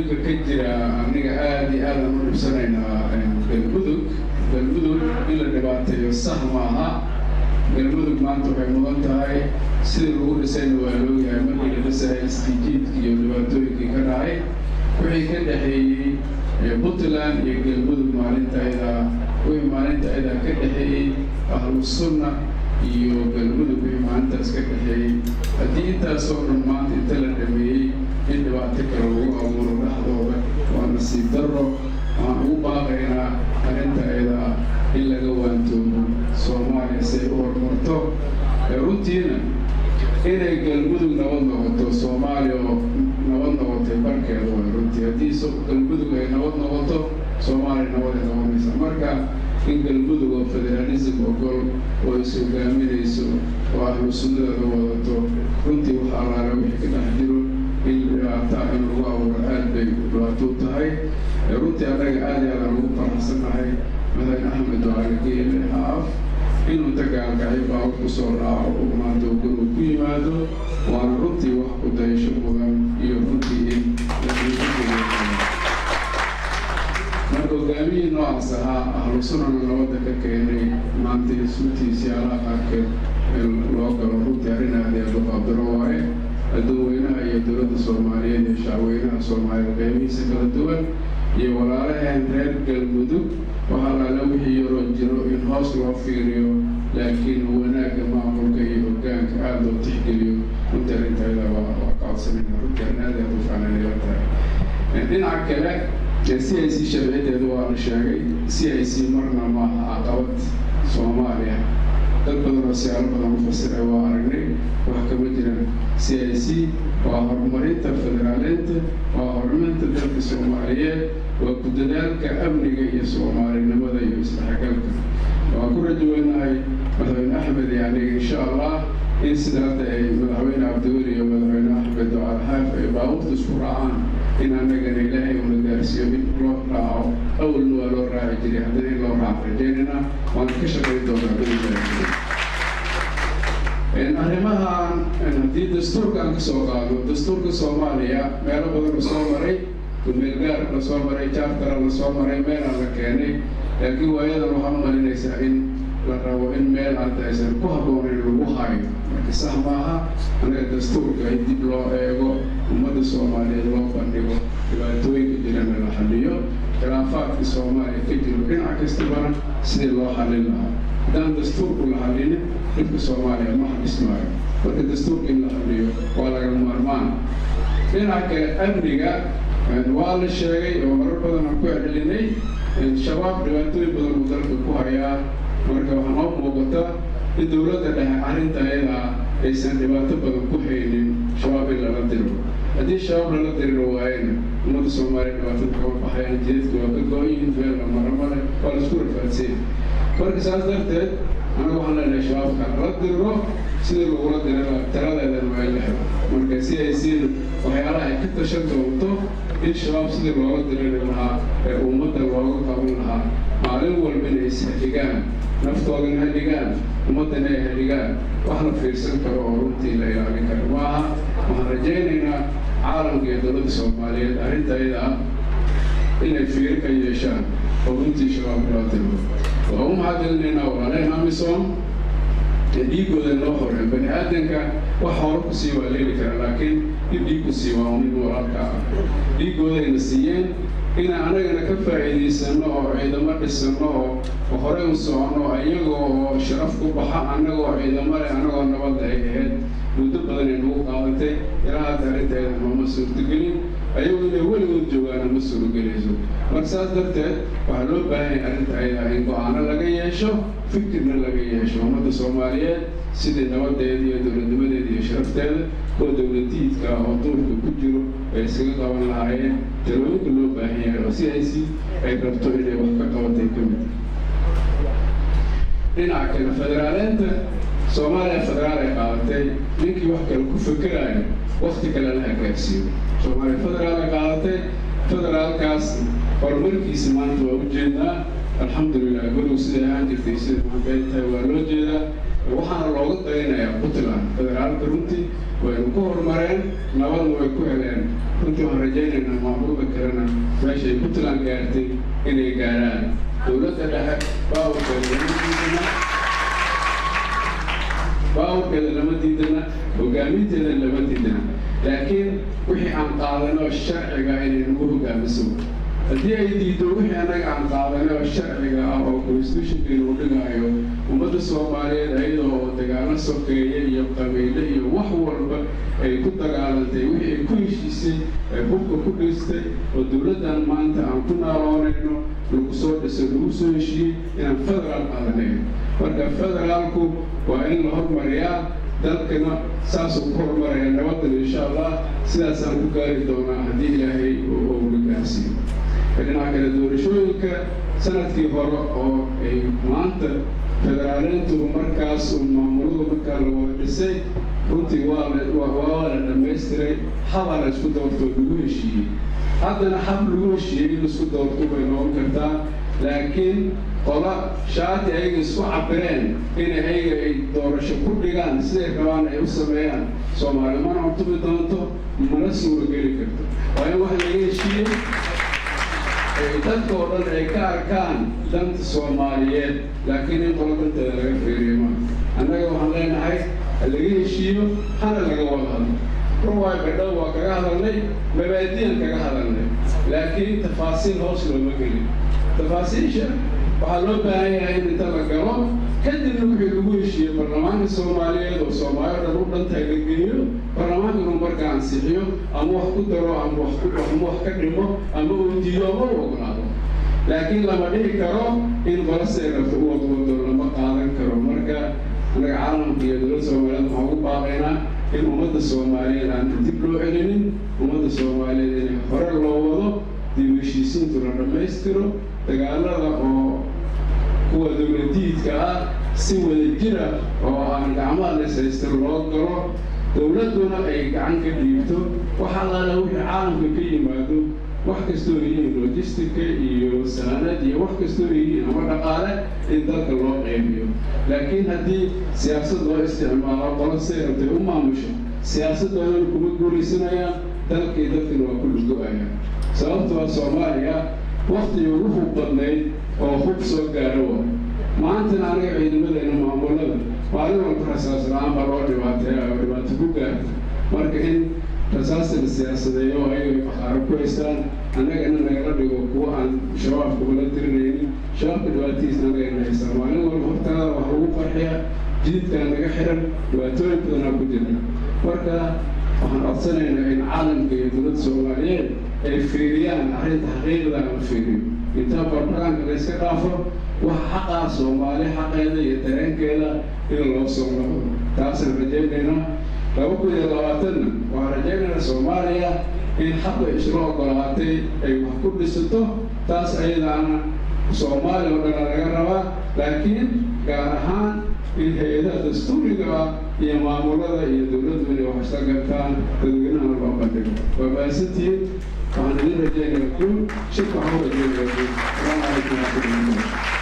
Dhibaatooyinka ka jira aniga aada iyo aadaan u dhibsanaynaa. Galmudug, Galmudug in la dhibaateeyo sax maaha. Galmudug maanta waxay mudan tahay sidii lagu dhisayna waa loogyahay. Markii la dhisayay isjijiidkii iyo dhibaatooyinkii ka dhacay, wixii ka dhexeeyey Puntland iyo Galmudug maalinta ayadaa, wixii maalinta ayadaa ka dhexeeyey Ahlu Sunna iyo Galmudug, wixii maalintaas ka dhexeeyey, haddii intaasoo dhan maanta inta la dhameeyey in dhibaato kale lagu abuuro dhexdooda, waa nasiib darro. Waxaan ugu baaqaynaa arrinta ayadaa in laga waantoobo Soomaaliya si ay u horumarto. Runtiina inay Galmudug nabad noqoto, Soomaaliya oo nabad noqotay barkeeda way. Runtii haddii Galmudug ay nabad noqoto, Soomaaliya nabad ay noqonaysa. Marka in Galmudug oo federalism ogol oo is hogaaminayso oo Ahlu Sunnadeeda wadato, runtii waxa allaala wixii ka dhex jiro in dhibaataa in lagu abuuro aad bay dhibaato u tahay. Runtii annaga aad iyo aadaan ugu faraxsannahay Madaxweyne Axmed Ducaale Geele Xaaf inuu inta Gaalkacyo baawar kusoo raaco uu maanta uu guriga ku yimaado, waana runtii wax ku dayasho mudan iyo runtii in la dhiirigeliyo. Marka hogaamiyihii noocaas ahaa, Ahlu Sunnana nabadda ka keenay, maanta in suntiisiyaalaha qaarkeed loo galo runtii arrin aad iyo aad u qaabdaro waaye. Adduunweynaha iyo dowladda Soomaaliyeed iyo shacweynaha Soomaaliyeed qeybihiisa kala duwan iyo walaalaheen reer Galmudug, waxaa laala wixii yaroo jiro in hoos loo fiiriyo, laakiin wanaagga maamulka iyo hoggaanka aada loo tixgeliyo. Runtii arrintayda waa ka codsanayna. Runtii arrin aad iyo aad u fiican inay la tahay. Dhinaca kale, CIC sharciyadeedu waa la sheegay. CIC marna maaha caqabad Soomaaliya. Dad badan oo siyaalo badan u fasiray waa aragnay, wax kama jiraan. CIC waa horumarinta federaaleynta, waa horumarinta dalka Soomaaliyeed, waa ku dadaalka amniga iyo soomaalinimada iyo isdhexgalka. Waan ku rajo weynahay Madaxweyne Axmed iyo aniga, insha Allah, in sida hadda ay Madaxweyne Cabdiweli iyo Madaxweyne Axmed Ducaal Xaaf ay baabuurta isku raacaan, in annagana Ilaahay una gaarsiiyo in loo raaco. Awalna waa loo raaci jiray, haddana in loo raaco rajaynayna, waana ka shaqayn doonaa billahi. Arrimahan haddii dastuurka aan kasoo qaadno, dastuurka Soomaaliya meelo badan la soo maray, kumeelgaar la soo maray, charter-a la soo maray, meelaa la keenay, laakiin waayadan waxaa u malinaysaa in la rabo in meel hadda aysan ku habboonayn lagu hayo. Marka sax maaha. Anaga dastuurka in dib loo eego, ummadda Soomaaliyeed loo bandhigo, dhibaatooyinka jirana la xaliyo, khilaafaadka Soomaaliya ka jiro dhinac kastabana sidii loo xalin lahaa. Haddaan dastuurku la xalinin, dhibka Soomaaliya ma xalismaayo. Marka dastuurka in la xaliyo waa laga maarmaan. Dhinaca kale, amniga waa la sheegay oo marar badan aan ku celcelinay. Shabaab dhibaatooyin badan uu dalka ku hayaa. Marka waxaa noo muuqata in dowladda dhexe arrinta ayadaa aysan dhibaato badan ku haynin Shabaab in lala diro. Haddii Shabaab lala diriro waayana, ummadda Soomaaliya dhibaatada kama baxayaan, jidadka waa ka go-an yihiin, meel la maro male, waa la isku rafaadsan. Marka saas darteed anaga waxaan leenahay Shabaabka lala diriro, sidii lagula dirira taladeedana waa in la helo. Marka CIC waxyaalaha ay ka tashan doonto in Shabaab sidii loola diriri lahaa ee ummadda looga qaban lahaa, maalin walba inay is-haligaan, naftoodana haligaan, ummaddana ay haligaan, wax la fiirsan karo oo runtii la ilaalin karo maaha. Waxaan rajaynaynaa caalamka iyo dowladda Soomaaliyeed arrinta ayada ah inay fiiri ka yeeshaan oo runtii Shabaab loo diro. Waxaan u mahadcelinaynaa walaalehen AMISOM ee dhiigooda noo horeen. Bani aadanka wax hore ku sii waa leeli karaa, laakiin in dhiig ku sii waa nin walaalka ah. Dhiigoodayna siiyeen inaan anagana ka faa'iidaysano oo ciidamo dhisano oo horey u soconno, iyagoo oo sharaf ku baxa, annagoo ciidamo leh, annagoo nabadda ay ahayd. Muddo badan ay nagu qaadatay, ilaa hadda arrinteeda nooma suurtagelin. Ayagu inay weligood joogaana ma suuragelayso. Marka saas darteed waxaa loo baahan yahay arrinta ayadaa in go-aano laga yeesho, fikirna laga yeesho, ummadda Soomaaliyeed sidii nabadeeda iyo dowladnimadeeda iyo sharafteeda kuwa dowladiidka ah oo duurka ku jiro ay iskaga qaban lahaayeen. Talooyinka loo baahan yahay oo CIC ay rabto inay wax ka qabatay ka mid. Dhinaca kale, federaaleynta Soomaaliya, federaal ay qaadatay. Ninkii wax kale ku fekeraayo wakti kale la hagaagsiiyo. Soomaaliya federaal ay qaadatay, federaalkaas horumarkiisa maanta waa ujeednaa. Alxamdulilah, gurigu siday ahaan jirtay sida maanta ay tahay waa loo jeedaa. Waxaana looga dayanayaa Puntland. Federaalka runtii waynu ku horumareen, nabadna way ku heleen. Runtii waxaan rajaynaynaa maamulada kalena meeshay Puntland gaartay inay gaaraan. Dowladda dhexe power-keeda lama diidana, power-keeda lama diidana, hogaaminteeda lama diidana, laakiin wixii aan qaadano sharciga inay nagu hogaamiso. Haddii ay diiddo wixii annaga aan qaadanay oo sharciga ah oo constitution-keenu uu dhigaayo, ummadda Soomaaliyeed ayadoo oo dagaalo sokeeye iyo qabiile iyo wax walba ay ku dagaalantay, wixii ay ku heshiisay ay hubka ku dhistay oo dowladdan maanta aan ku naaloonayno lagu soo dhisay, lagu soo heshiiyey inaan federaal qaadanay. Marka federaalku waa in la hormariyaa, dalkana saasuu ku horumaraya, nabaddan insha Allah sidaasaan ku gaari doonaa haddii Ilaahay uu gaarsiiyo. Dhinaca kale, doorashooyinka sanadkii hore oo ay maanta federaaleyntu markaas maamuladu markaa la wada dhisay, runtii waa la dhammaystiray, habaa la isku doorto lagu heshiiyey. Haddana hab lagu heshiiyey in laisku doorto bay noqon kartaa, laakiin qola shaati ayaga isku cabireen inay ayaga ay doorasho ku dhigaan, siday rabaan ay u sameeyaan, Soomaali mana cuntumi doonto, mana suurageli karto. Waa in wax laga heshiiyey ay dadka oo dhan ay ka arkaan danta Soomaaliyeed, laakiin in qolo danteeda laga fiiriyo ma. Annaga waxaan leenahay ha laga heshiiyo, hana laga wada hadlo. Run waay, Badhow waa kaga hadalnay, mabaadiyan kaga hadalnay, laakiin tafaasiil hoos looma gelin. Tafaasiisha waxaa loo baahan yahay in inta la galo kadibna wixii lagu heshiiyey baarlamaanka Soomaaliyeed oo Soomaali o dhan u dhantahay la geeyo, baarlamaanka inuu markaa ansixiyo ama wax ku daro ama wax ku ama wax ka dhimo ama uu diido ama u ogolaado. Laakiin lama dhihi karo in qola siday rabto u wadwado, lama qaadan karo. Marka annaga caalamka iyo dowladda Soomaaliyeed waxaan ugu baaqaynaa in ummadda Soomaaliyeed aan dib loo celinin, ummadda Soomaaliyeed inay hore loo wado, dib u heshiisiintu la dhammaystiro, dagaalada oo kuwa dowladiidka ah si wada jira oo aan gacmaha lays haysta loo galo, dowladduna ay gacan ka dhiibto. Wax allaala wixii caalamka ka yimaado, wax kastoo yihiin, logistic-a iyo saanad iyo wax kastoo yihiin ama dhaqaale, in dalka loo qaybiyo. Laakiin haddii siyaasad loo isticmaalo, qolo say rabtay u maamusho, siyaasaddoodana kuma guulaysanayaan, dalkii dadkina waa ku lugo-ayaan. Sababtoo ah Soomaaliya waktigii ugu hub badnayd oo hub soo gaaro wa maantana aniga ciidamadeenna maamulada maalin walba rasaas la-aan baa loo dhibaateeya oo dhibaato ku gaarta. Marka in rasaasta la siyaasadeeyo oo ayaga ay bakhaaro ku haystaan, annagana nagala dhigo kuwa aan Shabaabka ula dirinaynin, Shabaabka dhibaatadiisna annagana haystaan. Maalin walba hortaada wax lagu qarxiya, jididkaa naga xiran, dhibaatooyin badanaa ku jirna. Marka waxaan codsanaynaa in caalamka iyo dowladda Soomaaliyeed ay fiiriyaan arrinta xaqiiqda, la fiiriyo, intaa propaganda la iska dhaafo, wax xaqaa Soomaali xaqeeda iyo dareenkeeda in loo soo noqdo. Taasaan rajaynaynaa. 2020-na waxaan rajaynaynaa Soomaaliya in xaqa isla ogolaatay ay wax ku dhisato. Taas ayadaana Soomaaliya oo dhana laga rabaa, laakiin gaar ahaan in hay-adaha dastuuriga ah iyo maamulada iyo dowladdu inay wax isla gartaan, dadweynahana loo bandhigo. Waa mahadsantihiin. Waxaan idin rajaynayaa guul. Shirka waxaan u rajaynayaa guul. Asalaamu calaykum waraxmatullahi.